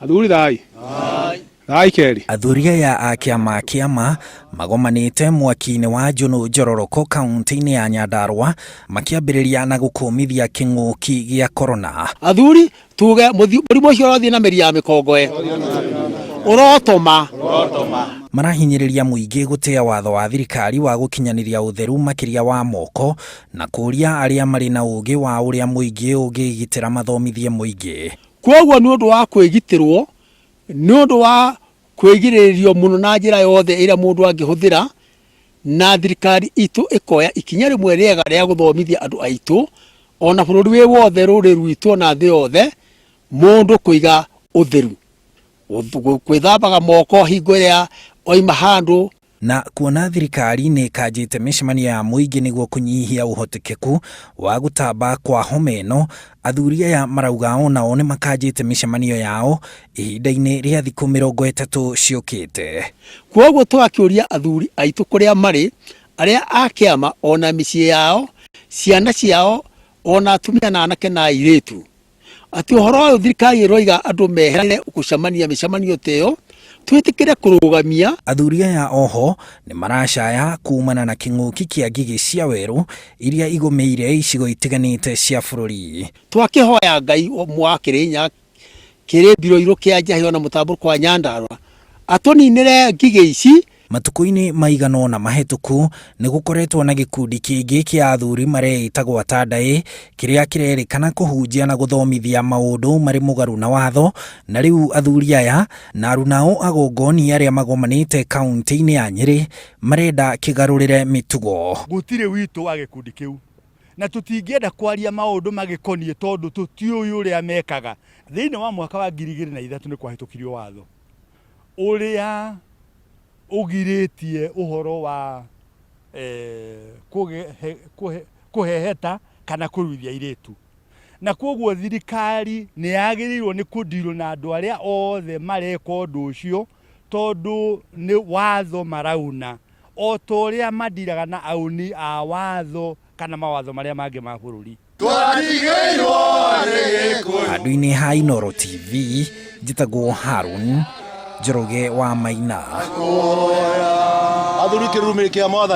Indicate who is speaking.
Speaker 1: Athuri thai. Thai keri.
Speaker 2: Athuri aya a kĩama kĩama magomanĩte mwaki-inĩ wa Njũnũ Njororoko kaunti-inĩ ya Nyandarua makĩambĩrĩria na gũkũmithia kĩng'ũki gĩa korona.
Speaker 3: Athuri tuge mũrimũ ũcio ũrathiĩ na mĩri ya mĩkongoe ũrotoma.
Speaker 2: Marahinyĩrĩria mũingĩ gũtĩa watho wa thirikari wa gũkinyanĩria ũtheru makĩria wa moko na kũria arĩa marĩ na ũgĩ wa ũrĩa mũingĩ ũngĩgitĩra mathomithie mũingĩ.
Speaker 3: Kwoguo nĩ ũndũ wa kwĩgitĩrwo, nĩ ũndũ wa kwĩgirĩrĩrio mũno na njĩra yothe ĩrĩa mũndũ angĩhũthĩra, na thirikari itũ ĩkoya ikinya rĩmwe rĩega rĩa gũthomithia andũ aitũ, ona bũrũri wĩ wothe, rũrĩrĩ rwitũ, ona thĩ yothe, mũndũ kũiga ũtheru, gwĩthambaga moko hingo ĩrĩa oima handũ.
Speaker 2: Na kuona thirikari nĩ ĩkanjĩte mĩcemanio ya mũingĩ nĩguo kũnyihia ũhotekeku wa gũtamba kwa homa ĩno, athuri aya marauga onao nĩ makanjĩte mĩcemanio yao ihinda-inĩ rĩa thikũ 30 ciũkĩte.
Speaker 3: Kwoguo tũgakĩũria athuri aitũ kũrĩa marĩ, arĩa a kĩama ona mĩciĩ yao, ciana ciao, ona atumia na anake na airĩtu, atĩ ũhoro ũyũ thirikari ĩroiga andũ meherere gũcemania mĩcemanio ta ĩyo, twĩtĩkĩre kũrũgamia.
Speaker 2: Athuri aya oho nĩ maracaya kumana na kĩng'ũki kĩa ngigĩ cia werũ iria igũmĩire icigo itiganĩte cia bũrũri.
Speaker 3: Twakĩhoya Ngai wa Kĩrĩnyaga, kĩrĩ mbirũirũ kĩa Njahĩ ona mũtambũrũko wa Nyandarũa atũninĩre ngigĩ ici.
Speaker 2: Matukũ-inĩ maigana ũna mahĩtũku nĩ gũkoretwo na gĩkundi kĩngĩ kĩa athuri mareĩta gwata ndaĩ kĩrĩa kĩrerĩkana kũhunjia na gũthomithia maũndũ marĩ mũgarũ na watho, na rĩu athuri aya na arunao agongoni arĩa magomanĩte kaunti-inĩ ya Nyĩrĩ marenda kĩgarũrĩre mĩtugo.
Speaker 4: Gũtirĩ witũ wa gĩkundi kĩu na tũtingĩenda kwaria maũndũ magĩkoniĩ tondũ tũtiũĩ ũrĩa mekaga. Thĩinĩ wa mwaka wa 2003 nĩ kwahĩtũkirio watho ũrĩa ũgirĩtie ũhoro wa kũheheta kana kũruithia airĩtu, na kwoguo thirikari nĩ yagĩrĩirwo nĩ kũndirwo na andũ arĩa othe mareka ũndũ ũcio tondũ nĩ watho marauna o ta ũrĩa mandiraga na auni a watho kana mawatho marĩa mangĩ ma bũrũri.
Speaker 2: Handũ-inĩ ha Inooro TV, njĩtagwo Harun Njoroge wa Maina.
Speaker 5: Athuri kĩrumĩ kĩa mwathani.